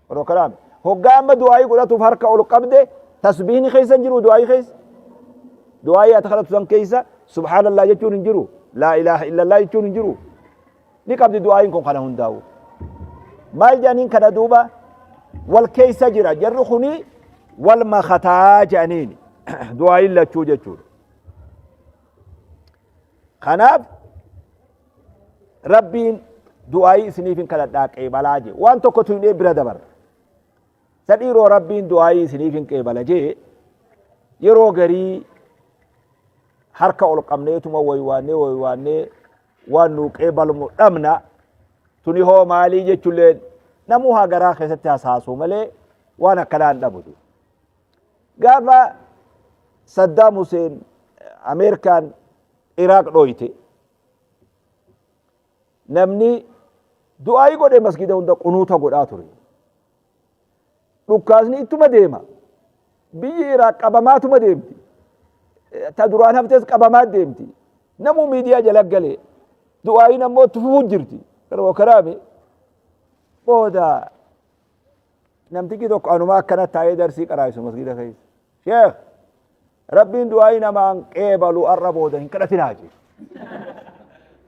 Yeroo kanaaf hoggaa amma du'aayii godhatuuf harka ol qabde tasbiihni keessa hin jiru du'aayii keessa. Du'aayii ati kadhatu san keessa subhaanallah jechuun hin jiru. Laa ilaaha illallah jechuun hin jiru. Ni qabdi du'aayiin kun kana hundaa'u. Maal jedhaniin kana duuba wal keessa jira jarri kuni wal makataa jedhaniin du'aayiin lachuu jechuudha. Kanaaf Rabbiin du'aayii isiniif hin kadhadhaa qeebalaa jee waan tokko tuynee bira dabarra. Sa dhiiroo Rabbiin du'aayii isiniif hin qeebala jee yeroo garii harka ol qabneetuma waywaannee waywaannee waan nuu qeebalmu dhabna tuni hoo maalii jechuullee namuu haa garaa keessatti hasaasuu malee waan akkanaa hin dhabutu. Gaafa Saddaam Huseen Ameerikaan Iraaq dhooyte namni du'aayii godhee masgiida hunda qunuuta godhaa ture. Dhukkaasni ittuma deema. Biyyi Iraaq qabamaatuma deemti. Ta duraan haftes qabamaa deemti. Namuu miidiyaa jala galee du'aayiin ammoo itti fufuu jirti. Karoo karaame booda namtichi tokko anuma akkana taa'ee darsii qaraa'isu masgiida keessa. Sheekh Rabbiin du'aayii namaan qeebalu har'a booda hin kadhatinaa jee.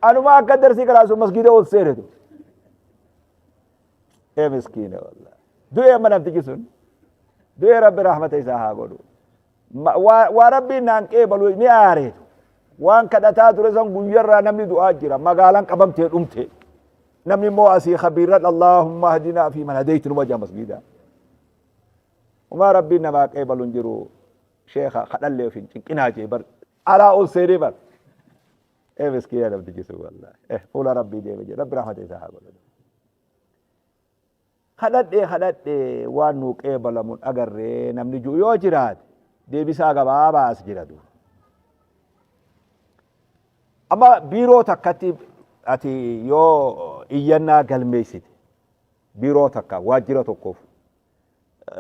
Anuma akka darsii qaraa'isu masgiida ol seenetu. Ee miskiina wallahi. Du'ee amma namtichi sun. Du'ee Rabbi rahmata isaa haa godhu. Waa Rabbiin naan qeebalu ni aareetu. Waan kadhataa ture san guyyarraa namni du'aa jira. Magaalaan qabamtee dhumte. Namni immoo asii khabiirran Allahumma hadinaa fi man hadaytu numa jaa masgiida. Umaa Rabbiin namaa qeebalu hin jiru. Sheekha kadhallee of hin cinqinaa jee bar. Alaa ol seenee bar. Ee miskiina namtichi sun wallahi. Eh fuula Rabbii deeme jee. Rabbi rahmata isaa haa godhu. Kadhadhee kadhadhee waan nuu qeebalamu hin agarree namni ji'u yoo jiraate deebisaa gabaabaa as jira duuba. Amma biiroo takkatti ati yoo iyyannaa galmeessite biiroo takka waajjira tokkoof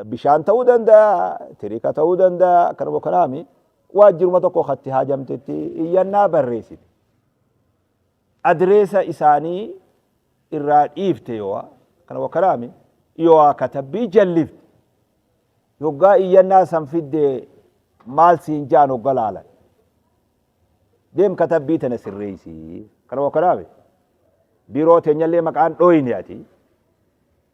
bishaan ta'uu danda'a, tirika ta'uu danda'a, akkanuma kanaami waajjiruma tokko katti haajamtetti iyyannaa barreessite. Adireesa isaanii irraa dhiifte yoo kana wakaraami yoo katabbii jallifte yoggaa iyyannaa san fidde maal siin jaan hogga laalan deem katabbii tana sirreeysi kana wakaraami biiroo teenyallee maqaan dhooyne ati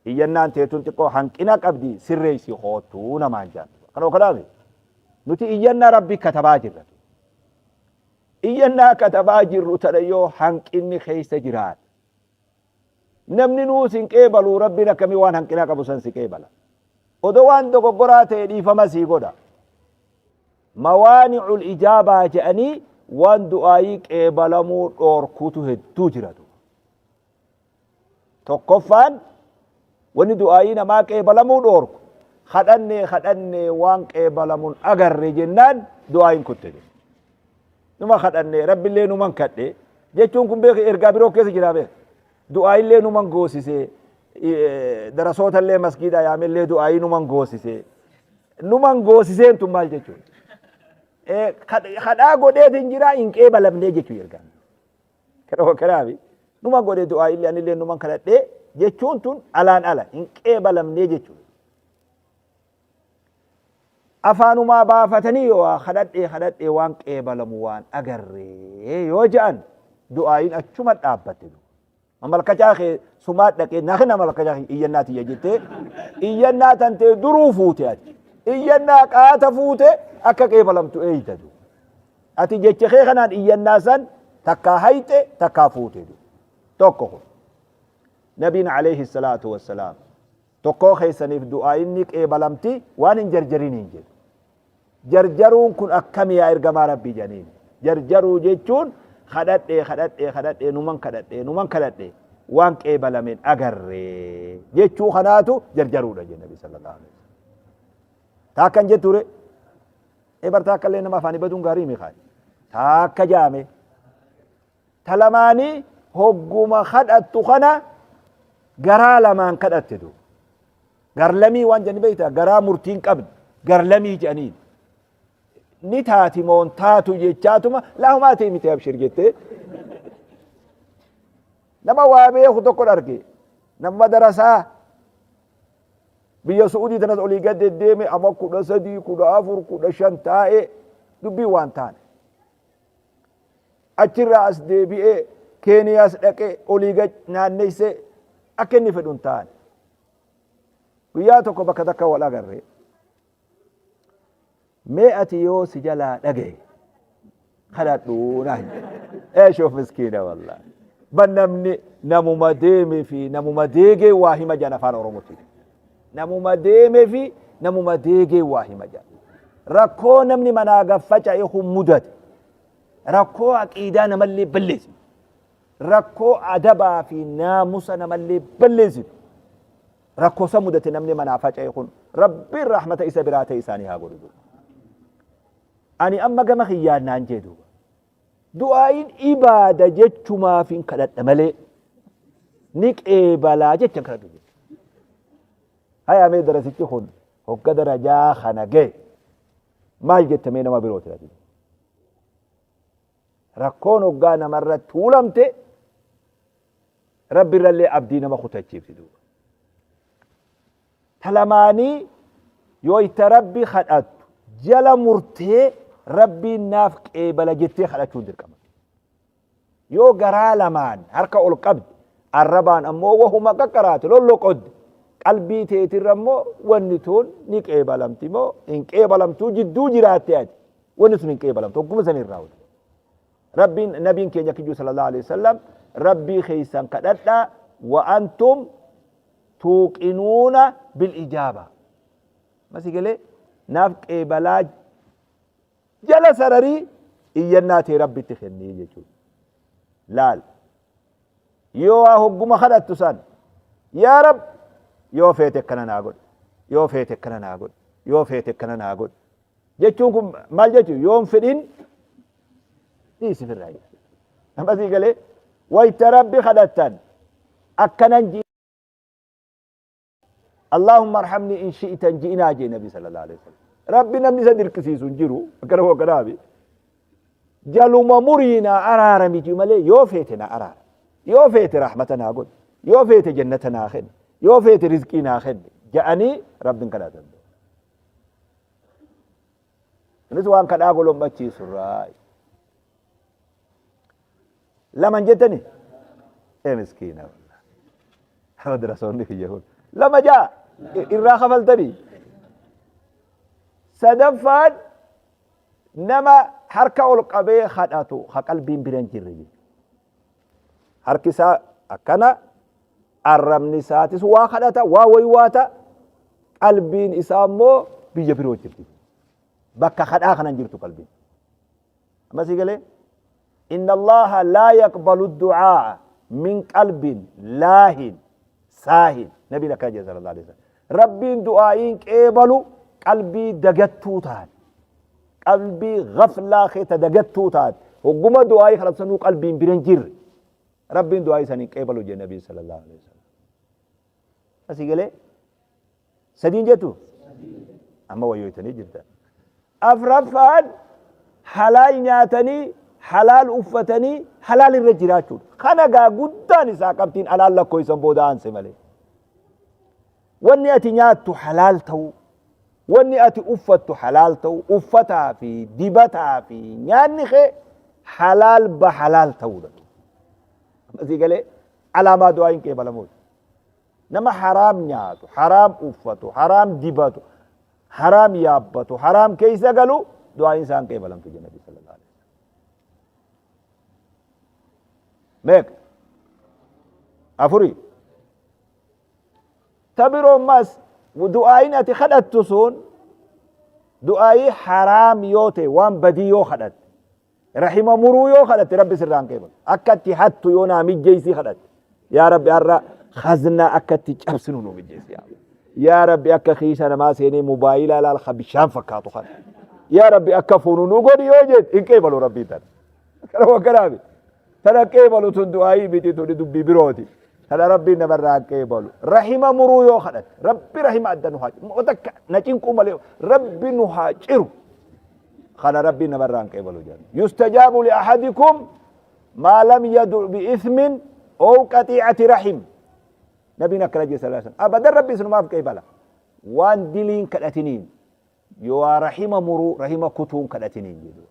iyyannaan teetun xiqqoo hanqina qabdi sirreeysi koottuu namaan jaan kana wakaraami nuti iyyannaa rabbi katabaa jirra. Iyyannaa katabaa jirru tana yoo hanqinni keessa jiraate namni nuu sin qeebalu rabbiin akkamii waan hanqina qabu san si qeebala. Odoo waan dogoggoraa ta'e dhiifama sii godha. Mawaani'ul ijaabaa jedhanii waan du'aayii qeebalamuu dhoorkutu hedduu jiratu. Tokkoffaan wanni du'aayii namaa qeebalamuu dhoorku kadhannee kadhannee waan qeebalamun agarre jennaan du'aayiin kutte. Numa kadhannee rabbillee numan kadhe jechuun kun beeki ergaa biroo keessa jiraa beeki. Du'aayillee numan goosise darasootallee masgiida yaamellee du'aayii numan goosise. Numan goosiseen tun maal jechuudha? Kadhaa godheetiin jiraa hin qeebalamnee jechuu ergaan. Kana kanaafi numa godhe du'aa illee anillee numan kadhadhee jechuun tun alaan ala hin qeebalamnee jechuudha. Afaanumaa baafatanii yoo kadhadhee kadhadhee waan qeebalamu waan agarree yoo je'an du'aayin achuma dhaabbatte. Mamalkachaa kee sumaa dhaqee naa kenna mamalkachaa kee iyyannaa tiyya jettee iyyannaa tantee duruu fuute ati. Iyyannaa qaata fuute akka qeebalamtu eeytatu. Ati jecha kee kanaan iyyannaa san takkaa hayxe takkaa fuute. Tokko kun. Nabiin alayhi salaatu wassalaam tokkoo keessaniif du'aayinni qeebalamti waan hin jarjariniin jedhu. Jarjaruun kun akkami yaa ergamaa Rabbii jedhaniin. Jarjaruu jechuun kadhadhee kadhadhee kadhadhee numan kadhadhee numan kadhadhee waan qeebalameen agarree jechuu kanaatu jarjaruudha jedhe Nabi sallallahu alaihi wasallam. Taakkan jetture ebar taakka illee nama afaanii baduun gaarii mi kaani. Taakka jaame. Ta lamaanii hogguma kadhattu kana garaa lamaan kadhatte du. Garlamii waan jedhani beektaa garaa murtii hin qabne garlamii jedhaniin. Ni taati moon taatu jechaatuma laahumaa ta'e miti abshir jettee. Nama waa beeku tokko arge nama darasaa Biyya Su'uudii tanas olii gad deddeeme ama 13, 14, 15 taa'ee dubbiin waan taane. Achirraa as deebi'ee Keeniyaas dhaqee olii gad naanneessee akka inni fedhu hin taane. Guyyaa tokko bakka takka wal agarre. Mee ati yoo si jalaa dhagaye kadhadhu naan jedhe. Eeshoo miskiina wallaahi. Ban namni namuma deeme fi namuma deegee waa hima jedhan afaan Oromootiin. Namuma deeme fi namuma deegee waa hima jedhan. Rakkoo namni manaa gad faca'e kun mudate. Rakkoo aqiidaa namallee balleessitu. Rakkoo adabaa fi naamusa namallee balleessitu. Rakkoo isa mudate namni manaa faca'e kun Rabbiin rahmata isa biraa ta'e isaanii haa godhu. Ani amma gama kiyyaan naan jee duuba. Du'aayin ibaada jechumaafin kadhadha malee ni qeebalaa jechan kadhadhu jechuudha. Hayaa mee darasichi kun hogga darajaa kana ga'e maal jetta mee nama birooti ati? Rakkoon hoggaa namarra tuulamte Rabbi irrallee abdii nama kutachiifti duuba. Ta lamaanii yoo itti Rabbi kadhattu jala murtee Rabbiin naaf qeebala jettee kadhachuun dirqama. Yoo garaa lamaan harka ol qabde arrabaan ammoo wahuma qaqqaraate lolloqodde qalbii teetirra immoo wanni tun ni qeebalamti moo hin qeebalamtuu jidduu jiraatte ati wanni sun hin qeebalamtu hogguma san irraa hojii. Rabbiin nabiin keenya kijuu sallallahu alaihi wasallam Rabbii keessan kadhadhaa wa antum tuuqinuuna bil ijaaba. Masi galee naaf qeebalaa jala sararii iyyannaa tee Rabbitti kennii jechuudha. Laal yoo waa hogguma kadhattu san yaa Rab yoo feete akkana naa godhi yoo feete akkana naa godhi yoo feete akkana naa godhi jechuun kun maal jechuun yoon fedhin dhiisi firraa jedha. Amma sii galee wayta Rabbi kadhattan akkanan ji Allahumma arhamni in shi'ta hin ji'inaa jee Nabi sallallahu alaihi wasallam. Rabbi namni isa dirqisiisu hin jiru akkana akkanaafi. Jaluma murii naa araarami jiru malee yoo feete na araara. Yoo feete rahmata naa godhi. Yoo feete jannata naa kenni. Yoo feete rizqii naa kenni. Ja'anii Rabbiin kadhatan. Kunis waan kadhaa golombachiisu irraa. Lama hin jettani? Ee miskiina wallah. Madrasoonni kiyya kun. Lama ja'a irraa kafaltanii. Sadaffaan nama harka ol qabee kadhatu ka qalbiin bira hin jirre jechuudha. Harki isaa akkana arrabni isaatis waa kadhata waa waywaata qalbiin isaa immoo biyya biroo jirti. Bakka kadhaa kana hin jirtu qalbiin. Amma sii galee? Inna Allaha laa yaqbalu du'aa'a min qalbin laahin saahin. Nabiin akkana jedhe sallallahu alaihi wasallam. Rabbiin du'aa'iin qeebalu qalbii dagattuu taate. Qalbii ghaflaa kee ta dagattuu taate. Hogguma du'aa'ii kadhatu sanuu qalbiin bira hin jirre. Rabbiin du'aa'ii saniin qeebalu jedhe Nabiin sallallahu alaihi wasallam. Asii galee? Sadiin jettu? Amma wayyooytanii jirtan. Afraffaan halaal nyaatanii, halaal uffatanii, halaal irra jiraachuudha. Kana gaa guddaan isaa qabxiin halaal lakkoofsan booda aanse malee. Wanni ati nyaattu halaal ta'uu, wanni ati uffattu halaal ta'uu, uffataa fi dibataa fi nyaanni kee halaal ba halaal ta'uudha. Asii galee alaamaa du'aa hin qeebalamuudha. Nama haraam nyaatu, haraam uffatu, haraam dibatu, haraam yaabbatu, haraam keessa galu du'aa'iin isaa hin qeebalamtu jedhe Nabi sallallahu alaihi wasallam. Meeqa? Afurii. Ta biroo ammas du'aa'iin ati kadhattu sun du'aa'ii haraam yoo ta'e waan badii yoo kadhatte Rahima muruu yoo kadhatte Rabbi sirraa hin qeebalu. Akka itti hattu yoo naa mijjeessii kadhatte. Yaa Rabbi har'a khaznaa akka itti cabsinu nu mijjeessi yaa Allah. Yaa Rabbi akka kiisa namaa seenee mobaayilaa laal ka bishaan fakkaatu kana. Yaa Rabbi akka fuunu nu godhi yoo jette hin qeebalu Rabbiin tana. Kana wakkanaami. Tana qeebalu tun du'aayii miti tuni dubbii birooti. Tana Rabbiin namarraa hin qeebalu. Rahima muruu yoo kadhatte Rabbi rahima adda nu haa ciru. Na cinquu malee Rabbi nu haa ciru. Kana Rabbiin namarraa hin qeebalu jedhan. Yustajaabu li ahadikum maa lam yadu bi'ithmin ow qaxiicati rahim. Nabiin akkana jedhe sallallahu alaihi wasallam. Abadan Rabbi isinumaaf qeebala. Waan diliin kadhatiniin yoo rahima muruu rahima kutuun kadhatiniin jedhu.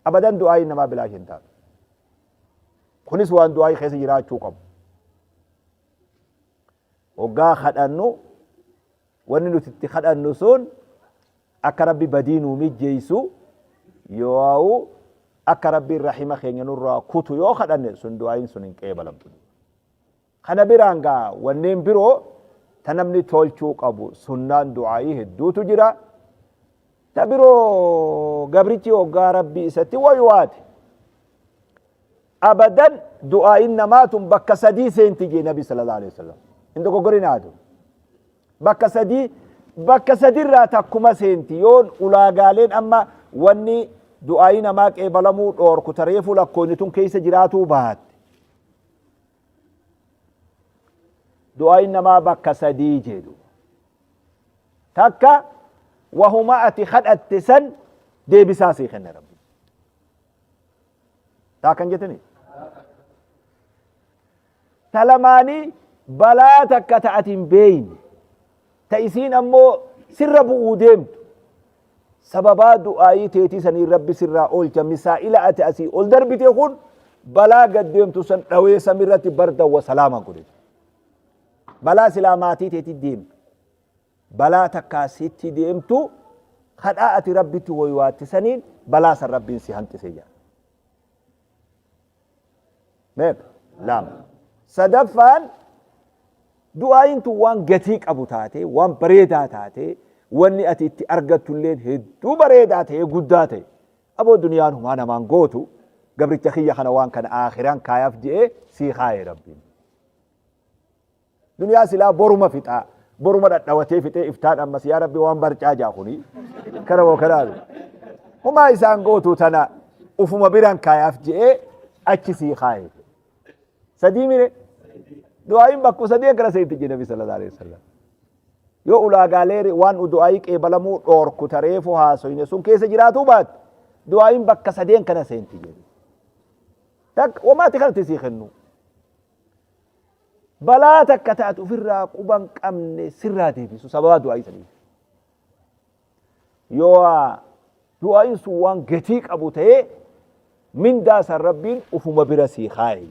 Abadan du'aa'iin namaa bilaash hin taatu. Kunis waan du'aa'ii keessa jiraachuu qabu. Hoggaa kadhannu wanni nuti itti kadhannu sun akka Rabbi badii nuu mijjeessu yoo'u akka Rabbiin rahima keenya nurraa kutu yoo kadhanne sun du'aa'iin sun hin qeebalamtu. Kana biraan gaa wanneen biroo ta namni tolchuu qabu sunnaan du'aa'ii hedduutu jira. Ta biroo gabrichi hoggaa Rabbii isatti waywaate abadan du'aa'iin namaa tun bakka sadii seenti jee Nabi sallallahu alaihi wasallam. Hin dogoggorinaa tun. Bakka sadii bakka sadirraa takkuma seenti yoon ulaagaaleen amma wanni du'aa'ii namaa qeebalamuu dhoorku ta reefuu lakkoyne tun keessa jiraatuu baatte. Du'aa'iin namaa bakka sadii jedhu. Takka wahuma ati kadhatte san deebisaa sii kenna Rabbi. Taa kan jettani? Ta lamaanii balaa takka ta ati hin beeyne ta isiin ammoo sirra bu'uu deemtu sababaa du'aayii teetii saniin Rabbi sirraa oolcha misaa'ila ati asii ol darbite kun balaa gad deemtu san dhawee samirratti bardan wa salaaman godhe. Balaa silaa maatii teetii deemtu balaa takkaa sitti deemtu kadhaa ati Rabbitti woywaatte saniin balaa san Rabbiin si hanqise jedha. Meeqa? Lama. Sadaffaan du'aayin tun waan gatii qabu taate, waan bareedaa taate, wanni ati itti argattu illeen hedduu bareedaa ta'e, guddaa ta'e. Aboo duniyaan humaa namaan gootu, gabricha kiyya kana waan kana aakhiraan kaayaaf je'ee sii kaaye Rabbiin. Duniyaa silaa boruma fixaa. Boruma dhadhawatee fixee iftaan ammas yaa Rabbi waan barcaa jaa kuni. Kana moo kanaa Homaa isaan gootuu tana ufuma biraan kaayaaf je'ee achi sii kaaye. Sadii mire du'aayin bakku sadii akkana seenti jedhe Nabi sallallahu alaihi wasallam. Yoo ulaagaalee waan du'aayii qeebalamuu dhoorku tareefu haasoyne sun keessa jiraatuu baatte du'aayin bakka sadeen kana seenti jedhe. Takka womaati kanatti sii kennu. Balaa takka taatu ofirraa quban qabne sirraa deebisu sababaa du'aa'ii sanii. Yoo du'aa'iin sun waan gatii qabu ta'ee mindaa san Rabbiin ufuma bira sii kaaye.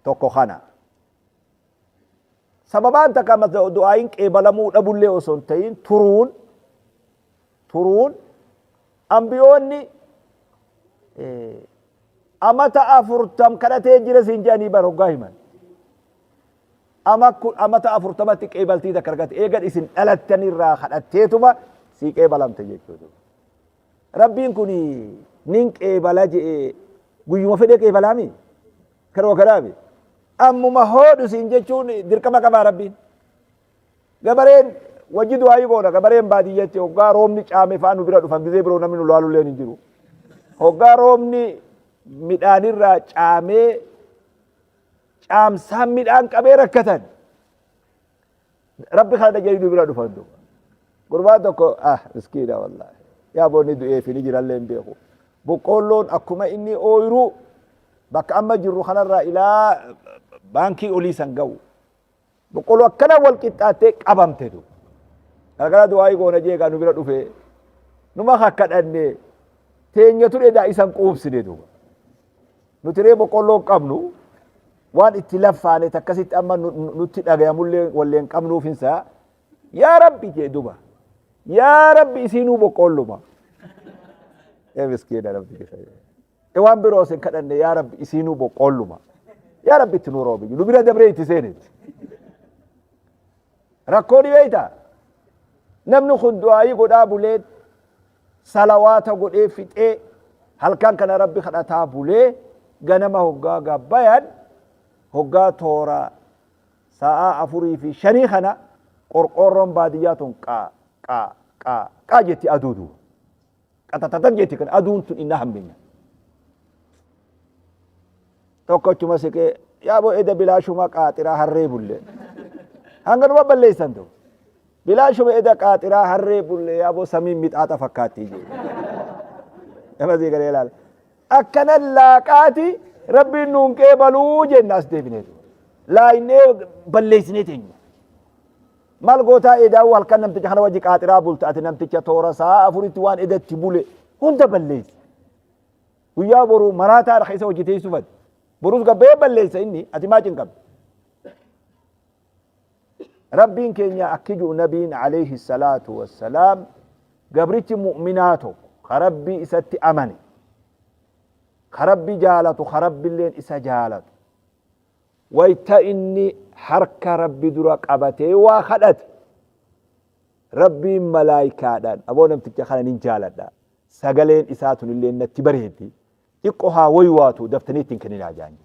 Tokko kana. Sababaan takka du'aa'iin qeebalamuu dhabullee osoo hin ta'in turuun turuun ambiyoonni amata afurtam kadhatee jira siin jedhanii bar hoggaa himan. Amata afurtamatti qeebaltii takka argate eegan isin dhalattan irraa kadhatteetuma sii qeebalamte jechuudha. Rabbiin kun nin qeebala je'e guyyuma fedhee qeebalaami? Karoo kanaami. Ammuma hoodhu siin jechuun dirqama qabaa Rabbiin. Gabareen wajji du'aayii goona gabareen baadiyyatti hoggaa roobni caame fa'aa nu bira dhufan gizee biroo namni nu laalulleen hin jiru. Hoggaa roobni midhaanirraa caamee caamsaan midhaan qabee rakkatan. Rabbi kana dhageenyi nu bira dhufan duuba. Gurbaan tokko ah miskiina wallaahi. Yaa boonni du'ee fi ni jirallee hin beeku. Boqqoolloon akkuma inni ooyiruu bakka amma jirru kanarraa ilaa baankii olii san ga'u. Boqqolloo akkana wal qixxaattee qabamte du. Galgala du'aayii goona jeegaa nu bira dhufee numa kakkadhanne teenya ture daa isan quubsine duuba. Nuti ree boqqolloo hin qabnu waan itti laffaane takkasitti amma nutti dhagayamullee walleen qabnuuf hinsa yaa rabbi jee duba. Yaa rabbi isiinuu boqqoolluma. Ee miskiina rabbi keessa. E waan biroo isin kadhanne yaa rabbi isiinuu boqqoolluma. Yaa rabbi itti nuu roobi. Nu bira dabree itti seenetti. Rakkoo ni beektaa? Namni kun du'aayii godhaa bulee salawaata godhee fixee halkan kana rabbi kadhataa bulee ganama hoggaa gabbayan hoggaa toora sa'aa afurii fi shanii kana qorqoorroon baadiyyaa tun qaa qaa qaa qaa jetti aduu duuba. Qaxaxaxan jetti kan aduun tun inna hammeenya. Tokkochuma siqee yaaboo eda bilaashuma qaaxiraa harree bulle. Hanganuma balleessan ta'u. Bilaashuma eda qaaxiraa harree bulle yaaboo samiin mixaaxa fakkaatti jedhe. Nama sii galee ilaala. Akkana laaqaati rabbiin nuun qeebaluu jenna as deebineetu. Laaynee balleessinee teenya. Maal gootaa edaa'uu halkan namticha kana wajji qaaxiraa bulta ati namticha toora sa'a afuritti waan edatti bule hunda balleessi. Guyyaa boruu maraataadha keessa hojii teessuu fadhi. Borus gabbee balleessa inni ati maa cinqabda. Rabbiin keenya akki ji'u nabiin alayhi salaatu wassalaam gabrichi mu'minaa tokko ka Rabbii isatti amane ka Rabbi jaalatu ka Rabbilleen isa jaalatu wayta inni harka Rabbi dura qabatee waa kadhate Rabbiin malaayikaadhaan aboo namticha kana nin jaaladha sagaleen isaa tunillee natti bareeddi xiqqo haa waywaatu daftanii ittiin kenninaa jaan.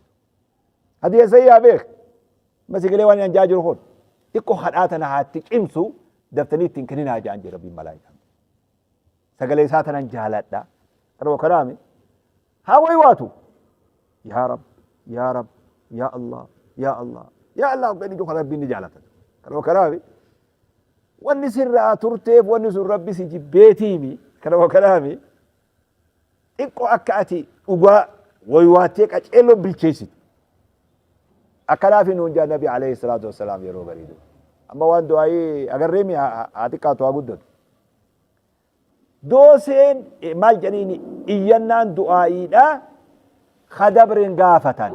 Hadiya sayyaa beek. Masi galee waan anjaa jiru kun xiqqo hadhaa tana haatti cimsu daftanii ittiin kenninaa jaan jira Rabbiin malaayikaa. Sagalee isaa tanan jaaladha. Kanuma kanaami. Haa waywaatu. Yaa Rab, yaa Rab, yaa Allah, yaa Allah, yaa Allah inni jiru Rabbiin ni jaalata. Kanuma kanaami. Wanni sirraa turteef wanni sun Rabbi si jibbeetiimi. Kanuma kanaami. Xiqqoo akka ati dhugaa waywaattee qaceelloo bilcheessitu. Akkanaafi nuun jaa nabi alayhi salaatu wassalaam yeroo garii du'a. Amma waan du'aayii agarreemi haa xiqqaatu haa guddatu. Dooseen maal jedhaniini iyyannaan du'aayiidha ka dabreen gaafatan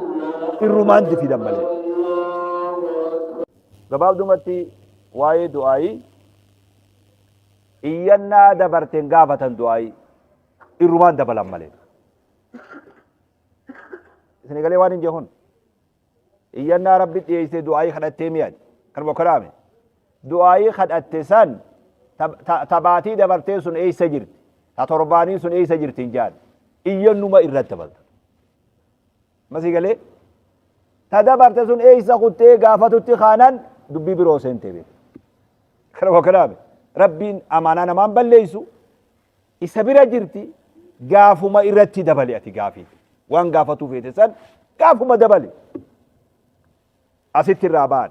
irrumaan fidan malee. Gabaabdumatti waa'ee du'aayii Iyyannaa dabarte hin gaafatan du'aa'ii irrumaan dabalan malee. Isin galee waan hin jehuun. Iyyannaa rabbi dhiyeessee du'aa'ii kadhattee mi'aati. Kanuma kanaame. Du'aa'ii kadhatte san tabaatii dabartee sun eessa jirti? Ta torbaanii sun eessa jirti hin jaan. Iyyannuma irratti dabalta. Masii galee ta dabarte sun eessa kuttee gaafatutti kaanan dubbii biroo seentee beeku. Kana kanaame rabbiin amaanaa namaan balleessu isa bira jirti gaafuma irratti dabali ati gaafii waan gaafatuu feete san gaafuma dabali asitti irraa ba'an.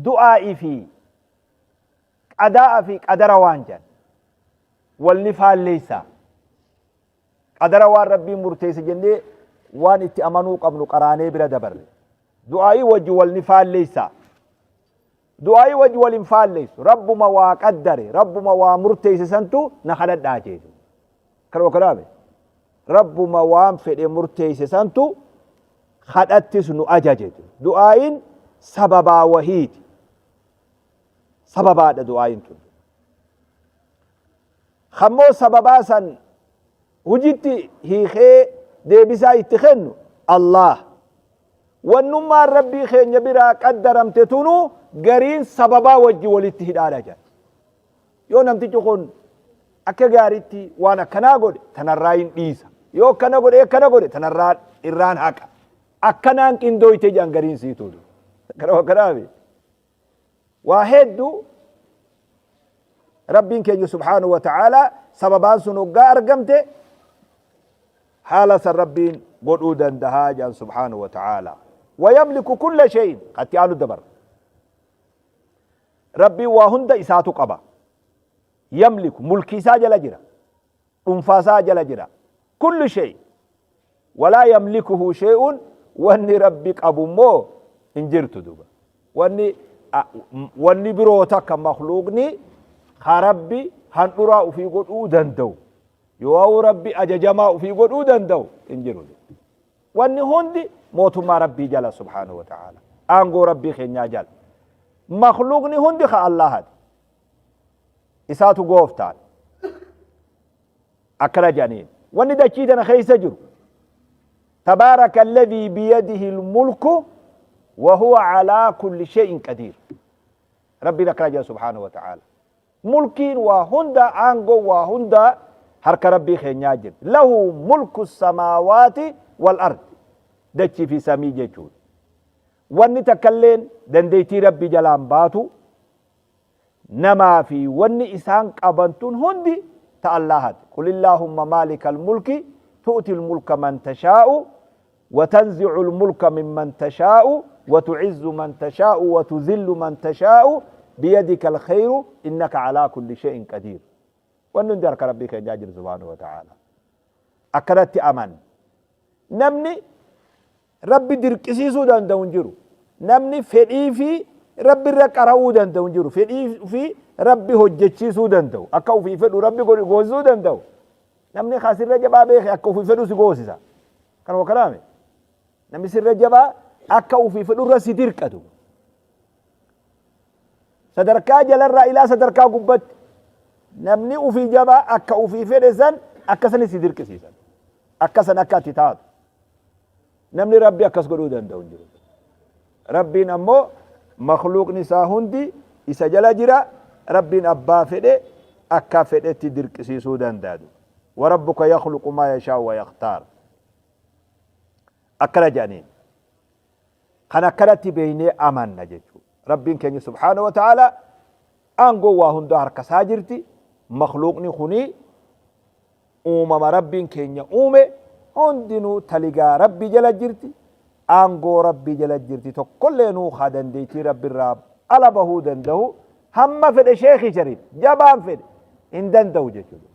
Du'aa'ii fi qadaa'a fi qadara waan jedhan walni faalleessaa. Qadara waan Rabbiin murteesse jennee waan itti amanuu qabnu qaraanee bira dabarre. Du'aa'ii wajji wal ni faalleessaa? Du'aa'ii wajji wal hin faalleessu. Rabbuma waa qaddare, Rabbuma waa murteesse santu na kadhadhaa jeetu. Kanuma kanaame. Rabbuma waan fedhe murteesse santu kadhattis nu ajaje. Du'aa'iin sababaa wahiiti. Sababaadha du'aa'iin tun. Kammoo sababaa san hujitti hiikee deebisaa itti kennu Allaah. Wannummaan Rabbii keenya biraa qaddaramte tunuu gariin sababaa wajji walitti hidhaadha jedha. Yoo namtichi kun akka gaaritti waan akkanaa godhe tanarraa hin dhiisa. Yoo akkana godhe akkana godhe tanarraa irraan haqa. Akkanaan qindooyte jedhan gariin siituu. Kana akkanaafi. Waa heddu Rabbiin keenya subhaanahu wa ta'aalaa sababaan sun hoggaa argamte haala san Rabbiin godhuu dandahaa jedhan subhaanahu wa ta'aalaa. Wayamliku kulla shay'in katti aanu dabarra. Rabbiin waa hunda isaatu qaba. Yamliku mulkii isaa jala jira. Dhunfaa isaa jala jira. Kullu shay walaa yamlikuhu shay'un wanni Rabbi qabu immoo hin jirtu duuba. Wanni wanni biroo takka makhluuqni ka Rabbi handhuraa ufii godhuu danda'u yoo Rabbi ajajamaa ufii godhuu danda'u hin jiru. Wanni hundi mootummaa Rabbii jala subhaanahu wa ta'ala. Aangoo Rabbii keenyaa jala. Makhluuqni hundi ka Allaahati. Isaatu gooftaan. Akkana jedhaniin. Wanni dachii tana keessa jiru. Tabaaraka alladhii biyadihi almulku wa huwa alaa kulli shay'in qadiir. Rabbiin akkana jedha subhaanahu wa ta'aala. Mulkiin waa hunda aangoo waa hunda harka Rabbii keenyaa jirti. Lahu mulku samaawaati wal ardi. Dachii fi samii jechuudha. Wanni takkalleen dandeettii Rabbii jalaan baatu Namaa fi wanni isaan qaban tun hundi ta Allaahati. Qul illaahumma maalikal mulki tu'til mulka man tashaa'u wa tanzi'ul mulka mimman tashaa'u wa tu'izzu man tashaa'u wa tuzillu man tashaa'u biyadikal khayru innaka alaa kulli shay'in qadiir. Wanni hundi harka Rabbii keenyaa jiru subhaanahu wa ta'aala. Akkanatti aman. Namni Rabbi dirqisiisuu danda'u hin jiru. Namni fedhii fi Rabbi irra qara'uu danda'u hin jiru. Fedhii fi Rabbi hojjechiisuu danda'u. Akka ofii fedhu Rabbi goosisuu danda'u. Namni kaa sirra jabaa beeke akka ofii fedhu si goosisa. Kanuma kanaame. Namni sirra jabaa akka ofii fedhu irra si dirqatu. Sadarkaa jalarraa ilaa sadarkaa gubbatti namni ufii jabaa akka ufii fedhe san akka sani si dirqisiisan. Akka san akka ati taatu. Namni Rabbi akkas godhuu danda'u hin jiru. Rabbiin ammoo makhluuqni isaa hundi isa jala jira. Rabbiin abbaa fedhe akka fedhetti dirqisiisuu danda'a. Warabbuka yakhluqu maa yashaa'u wa yakhtaar. Akkana jedhaniin. Kan akkanatti beeynee amanna jechuudha. Rabbiin keenya subhaanahu wa ta'ala aangoo waa hundaa harka isaa jirti. Makhluuqni kuni uumama Rabbiin keenya uume hundinuu taligaa Rabbii jala jirti. Aangoo Rabbii jala jirti. Tokkolleenuu haa dandeettii Rabbiirraa ala bahuu danda'u. Hamma fedhe sheekii shariif jabaan fedhe hin danda'u jechuudha.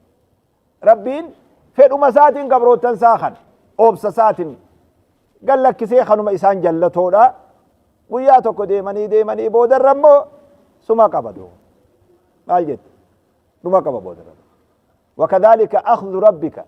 Rabbiin fedhuma isaatiin gabroottan isaa kana obsa isaatiin gad lakkisee kanuma isaan jallatoodha. Guyyaa tokko deemanii deemanii boodarra immoo suma qaba duuba. Maal jette? Dhuma qaba boodarra. Wakadhaalika akhdhu rabbika.